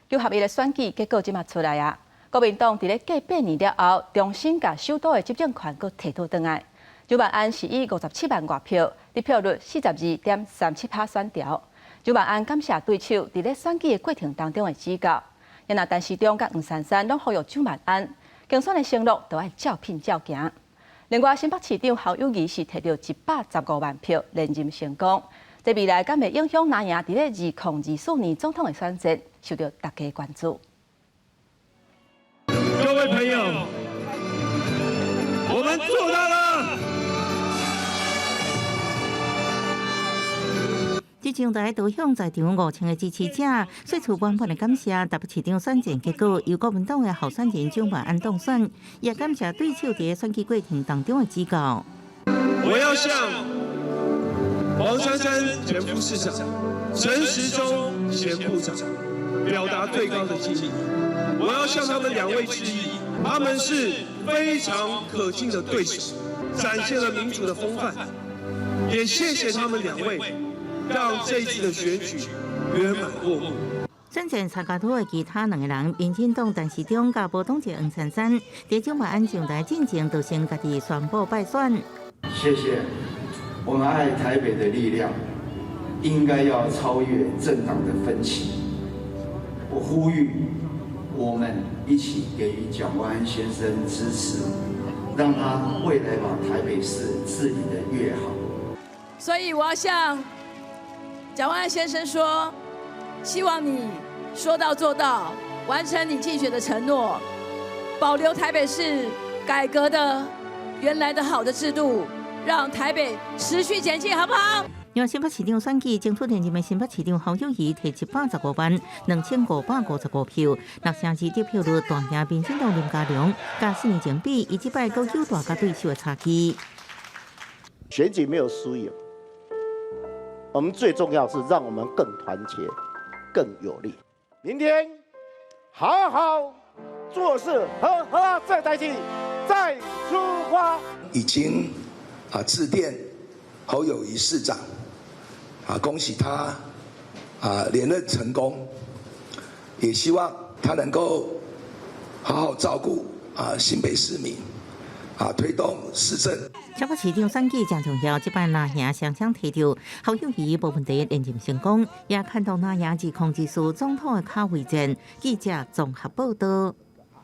九合一的選舉結果這馬出來啊！國民黨佇咧過8年了後，重新共首都的執政權閣提倒轉來。蔣萬安是以57萬外票，得票率42.37%選著。蔣萬安感謝對手佇咧選舉的過程當中的指教。若陳時中佮黃珊珊攏呼籲蔣萬安競選的承諾都愛照品照行。另外，新北市長侯友宜是提著115萬票連任成功，這未來敢會影響藍營佇咧2024年總統的選戰，受著大家關注。各位朋友，我們做到了！這場台導向在場5000個支持者，說出滿滿的感謝。台北市長選戰結果由國民黨的候選人蔣萬安當選，也感謝對手佇選舉過程當中的指教。我要向黃珊珊前副市長、陳時中前部長表達最高的敬意。我要向他們兩位致意，他們是非常可敬的對手，展現了民主的風範。也謝謝他們兩位，讓這次的選舉圓滿落幕。選戰參加隊的其他兩個人，民進黨陳時中佮無黨籍黃珊珊，佇蔣萬安上台進前，就先家己宣布敗選。謝謝，我們愛台北的力量，應該要超越政黨的分歧。我呼籲我們一起給予蔣萬安先生支持，讓他未來把台北市治理得越好。所以我要向蔣萬安先生說，希望你說到做到，完成你競選的承諾，保留台北市改革的原來的好的制度，讓台北持續前進，好不好？另外，新北市長選舉爭取連任的新北市長侯友宜提115萬2555票，6成2得票率大贏民進黨林佳龍，佮4年前比，伊這擺閣有大佮對手的差距。選舉沒有輸贏，我們最重要是讓我們更團結、更有力。明天好好做事，好好做代誌，再出發。已經致電侯友宜市長，恭喜他連任成功，也希望他能夠好好照顧新北市民，推動市政。新北市長選舉誠重要，這擺藍營雙雙提著侯友宜無問題連任成功，也看到藍營2024總統的卡位戰。記者綜合報道。